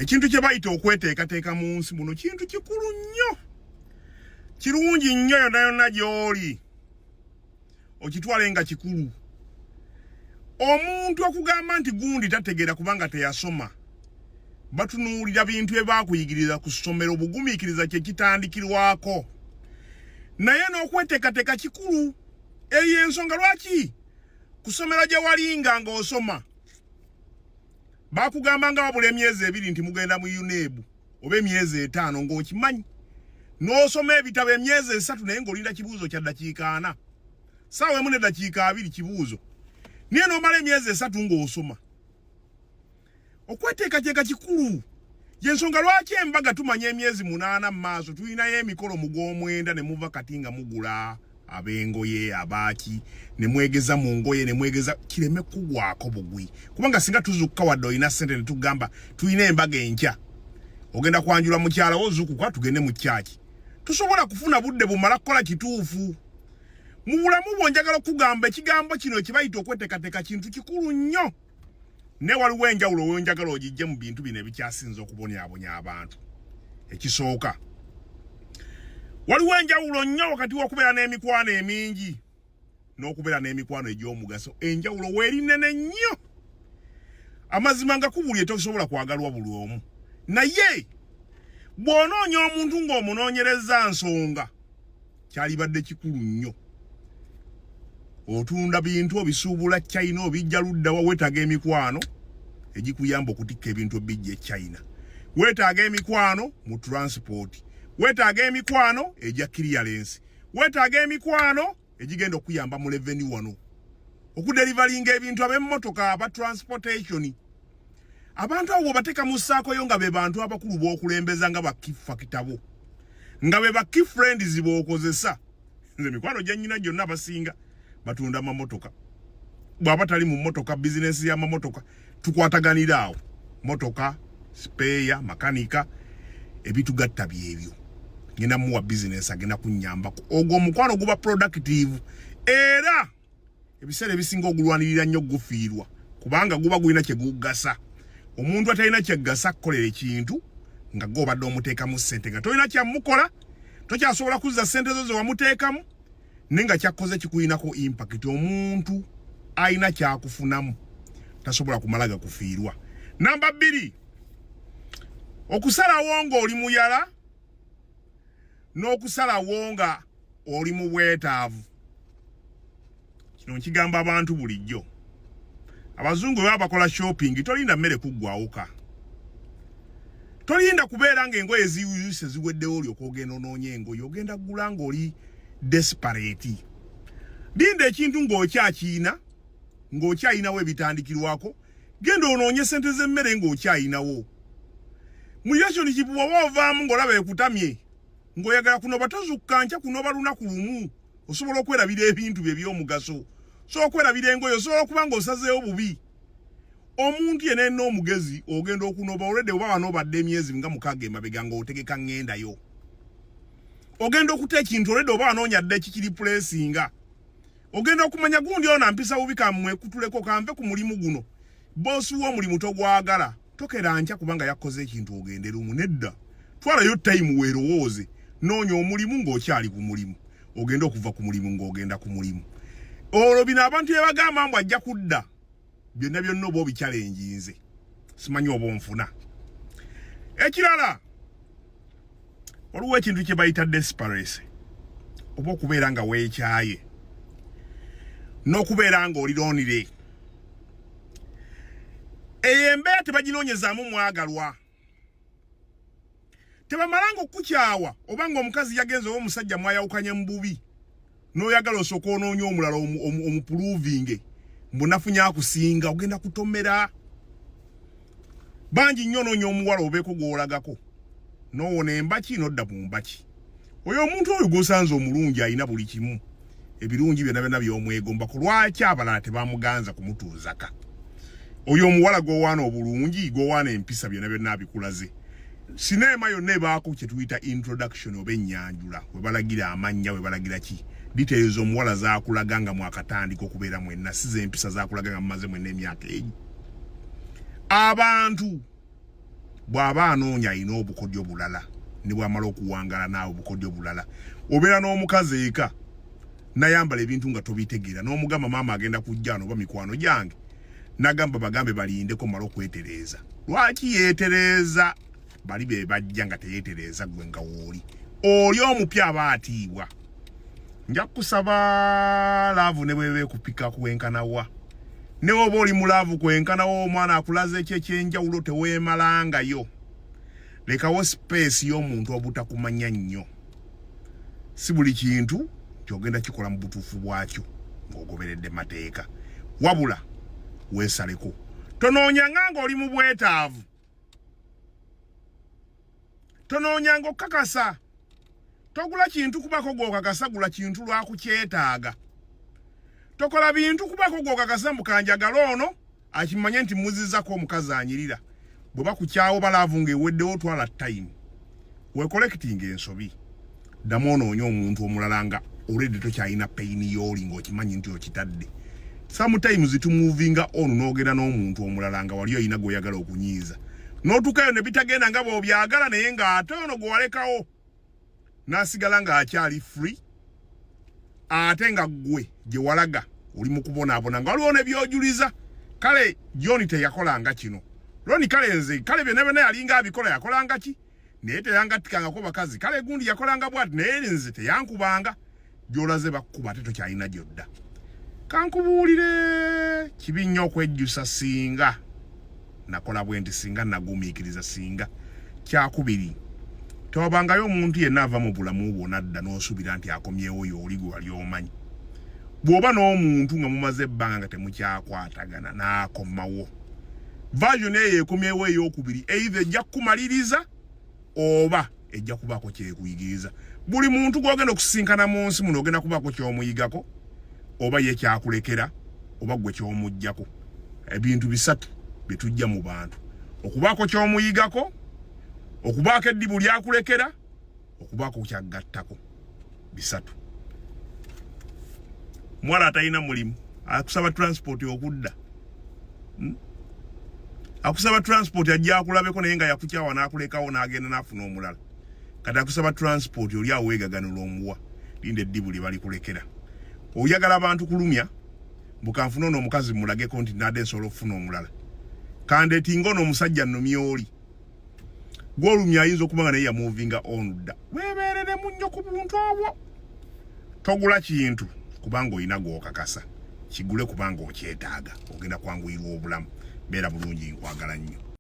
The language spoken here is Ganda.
Ekintu kye bayita okweteekateeka mu nsi muno kintu kikulu nnyo, kirungi nnyo. Yonna yonna gy'oli okitwale nga kikulu. Omuntu okugamba nti gundi tategeera kubanga teyasoma, batunuulira bintu ebaakuyigiriza ku ssomero. Obugumiikiriza kye kitandikirwako, naye n'okweteekateeka kikulu. Eyo ensonga lwaki ku ssomero gye walinga ng'osoma bakugamba nga wabula emyezi 2 nti mugenda mu UNEB, oba emyezi 5, ng'okimanyi n'osoma ebitabo emyezi 3, naye ng'olinda kibuuzo kya ddakiika 40, saawa 1 neddakiika 20 kibuuzo, naye n'omala emyezi 3 ng'osoma. Okweteekateeka kikulu. Yensonga lwaki embaga tumanya emyezi 8 mu maaso, tulinayo emikolo mu gw'omwenda, ne muva kati nga mugula ab'engoye abaaki, ne mwegeza mu ngoye, ne mwegeza kireme kugwako bugwi. Kubanga singa tuzukka wadde olina ssente ne tugamba tulina embaga enkya, ogenda kwanjula mukyala wo, zukuka tugende mu kyaki, tusobola kufuna budde bumala kukola kituufu mu bulamu bwo. Njagala okugamba ekigambo kino ekibayita okweteekateeka kintu kikulu nnyo, ne waliwo enjawulo wenjagala ogijje mu bintu bino ebikyasinza okubonyabonya abantu. Ekisooka, waliwo enjawulo nnyo wakati w'okubeera n'emikwano emingi n'okubeera n'emikwano egy'omugaso. Enjawulo weeri nnene nnyo. Amazima nga kubuli tosobola kwagalwa buli omu, naye bw'onoonya omuntu ng'omunoonyereza nsonga, kyalibadde kikulu nnyo. Otunda bintu, obisuubula China, obijja luddawa, weetaaga emikwano egikuyamba okutikka ebintu ebijja e China, weetaaga emikwano mu transport, weetaaga emikwano egya clearance, weetaaga emikwano egigenda okuyamba mu revenue wano okudeliveringa ebintu, ab'emmotoka, aba transportation. Abantu abo bwebateeka mu saakoyo nga be bantu abakulu b'okulembeza, nga ba key factor bo, nga be ba key friends b'okozesa. Nze mikwano gya nnyina gyonna abasinga batunda mamotoka. Bw'aba tali mu motoka, bizinensi y'amamotoka, tukwataganira awo, motoka spare, makanika, ebitugatta byebyo. Ngenda muwa bizinensi, agenda kunnyambako. Ogwo omukwano guba productive, era ebiseera ebisinga ogulwanirira nnyo gufiirwa, kubanga guba gulina kye gugasa. Omuntu atalina kyegasa kukolera ekintu nga gwe obadde omuteekamu ssente, nga tolina kyamukola, tokyasobola kuzza ssente zo ze wamuteekamu, naye nga kyakkoze kikulinako impact. Omuntu alina kyakufunamu tasobola kumala gakufiirwa. Namba 2, okusalawo ng'oli muyala n'okusalawo nga oli mu bwetaavu. Kino nkigamba abantu bulijjo. Abazungu baba bakola shopping, tolinda mmere kuggwawuka, tolinda kubeera ng'engoye ziyuyuse ziweddewo olyoka ogenda onoonya engoye, ogenda kugula ng'oli desperate. Linda ekintu ng'okyakiina, ng'okyayinawo ebitandikirwako, genda onoonye sente z'emmere ng'okyayinawo. Mu relationship bw'oba ovaamu ng'olaba ekutamye, ng'oyagala kunoba, tozukka nkya kunoba lunaku lumu. Osobola okwerabira ebintu bye by'omugaso, osobola okwerabira engoye, osobola okuba ng'osazeewo bubi. Omuntu yenna yenna omugezi, ogenda okunoba olwedde oba wanoobadde emyezi nga 6 emabega ng'otegeka ŋŋendayo, ogenda okuta ekintu olwedde oba wanoonya dda ekikiri pulesinga. Ogenda okumanya gundi ono ampisa bubi, kamwekutuleko, kanve ku mulimu guno. Boosi w'omulimu togwagala, tokera nkya kubanga yakoze ekintu ogende lumu. Nedda, twalayo time weerowooze, noonya omulimu ng'okyali ku mulimu, ogenda okuva ku mulimu ng'ogenda ku mulimu. Olwo bino abantu bye bagamba mbu ajja kudda, byonna byonna oba obikyalenjinze. Simanyi oba onfuna. Ekirala, waliwo ekintu kye bayita desperation, oba okubeera nga weekyaye n'okubeera nga oli lonely. Eyo embeera tebaginoonyezaamu mwagalwa. Tebamalanga okukukyawa, oba nga omukazi yagenze oba omusajja mwayawukanye mu bubi, n'oyagala osooka onoonya omulala omuprovinge mbu nafunye akusinga, ogenda kutomera bangi nnyo. Onoonya omuwala obeeko gw'olagako, n'owona embaki n'odda mu mbaki. Oyo omuntu oyo gw'osanze omulungi, alina buli kimu ebirungi byonna byonna by'omwegombako, lwaki abalala tebamuganza kumutuuzaka? Oyo omuwala gw'owaana obulungi, gw'owaana empisa, byonna byonna abikulaze. Sineema yonna ebaako kye tuyita introduction oba ennyanjula, we balagira amannya, we balagira ki, details omuwala zaakulaga nga mwakatandika okubeera mwenna, si z'empisa zakulaga nga mumaze mwenna emyaka egi. Abantu Bw'aba anoonya alina obukodyo bulala, ne bw'amala okuwangala naawe obukodyo bulala. Obeera n'omukazi eka nayambala ebintu nga tobitegeera, n'omugamba maama agenda kujja ano oba mikwano gyange, nagamba bagambe balindeko mala okwetereeza. Lwaki yeetereeza? Bali be bajja nga teyeetereeza, gwe nga wooli oli omupya aba atiibwa. Nja kukusaba love ne bweba ekupika kwenkanawa, ne woba oli mu love kwenkanawa, omwana akulaze ekyo ekyenjawulo, teweemalangayo. Lekawo space y'omuntu obutakumanya nnyo. Si buli kintu kyogenda kikola mu butuufu bwakyo ng'ogoberedde mateeka, wabula weesaleko. Tonoonyanga ng'oli mu bwetaavu, tonoonyanga okukakasa. Togula kintu kubako gw'okakasa, gula kintu lwakukyetaaga. Tokola bintu kubako gw'okakasa mbu kanjagala ono akimanye nti muzizako omukazi anyirira. Bwe bakukyawo ba love ng'eweddewo, twala time wecorrectinga ensobi, ddamu onoonye omuntu omulala nga already tokyalina pain y'oli, ng'okimanyi nti okitadde. Sometimes tumovinga on n'ogenda n'omuntu omulala nga wali olina gw'oyagala okunyiiza, n'otuukayo ne bitagenda nga bw'obyagala, naye ng'ate ono gwe walekawo n'asigala ng'akyali free, ate nga ggwe gye walaga oli mu kubonaabona, nga waliwo ne by'ojuliza. Kale John teyakolanga kino, Roni kale nze kale byonna byonna yalinga abikola, yakolanga ki naye teyangattikangako bakazi, kale gundi yakolanga bwati naye nze teyankubanga. Gy'olaze bakkuba, ate tokyalina gyodda. Kankubuulire, kibi nnyo okwejjusa singa nakola bwe nti, singa nagumiikiriza, singa. Kyakubiri, tewabangayo omuntu yenna ava mu bulamu bwo nadda n'osuubira nti akomyewo y'oli gwe wali omanyi. Bw'oba n'omuntu nga mumaze ebbanga nga temukyakwatagana n'akomawo, version eyo ekomyewo eyokubiri either ejja kukumaliriza oba ejja kubaako kyekuyigiriza. Buli muntu gw'ogenda okusisinkana mu nsi muno ogenda kubaako ky'omuyigako, oba ye kyakulekera, oba gwe ky'omuggyako. Ebintu bisatu bye tujja mu bantu: okubaako ky'omuyigako, okubaako eddibu lyakulekera, okubaako kyaggattako. Bisatu. Muwala atalina mulimu akusaba transport okudda, Akusaba transport ajja akulabeko, naye nga yakukyawa n'akulekawo n'agenda n'afuna omulala. Kati akusaba transport, oli awo weegaganula omuwa. Linda eddibu lye balikulekera. Oyagala abantu kulumya mbukanfuna ono omukazi mulageko nti nadde nsobola okufuna omulala, kandetinga ono omusajja nnumya. Oli gwolumya ayinza okuba nga naye yamovinga on dda. Weebeereremu nnyo ku buntu obwo. Togula kintu kubanga olina gw'okakasa, kigule kubanga okyetaaga, ogenda kwanguyirwa obulamu. Beera bulungi, nkwagala nnyo.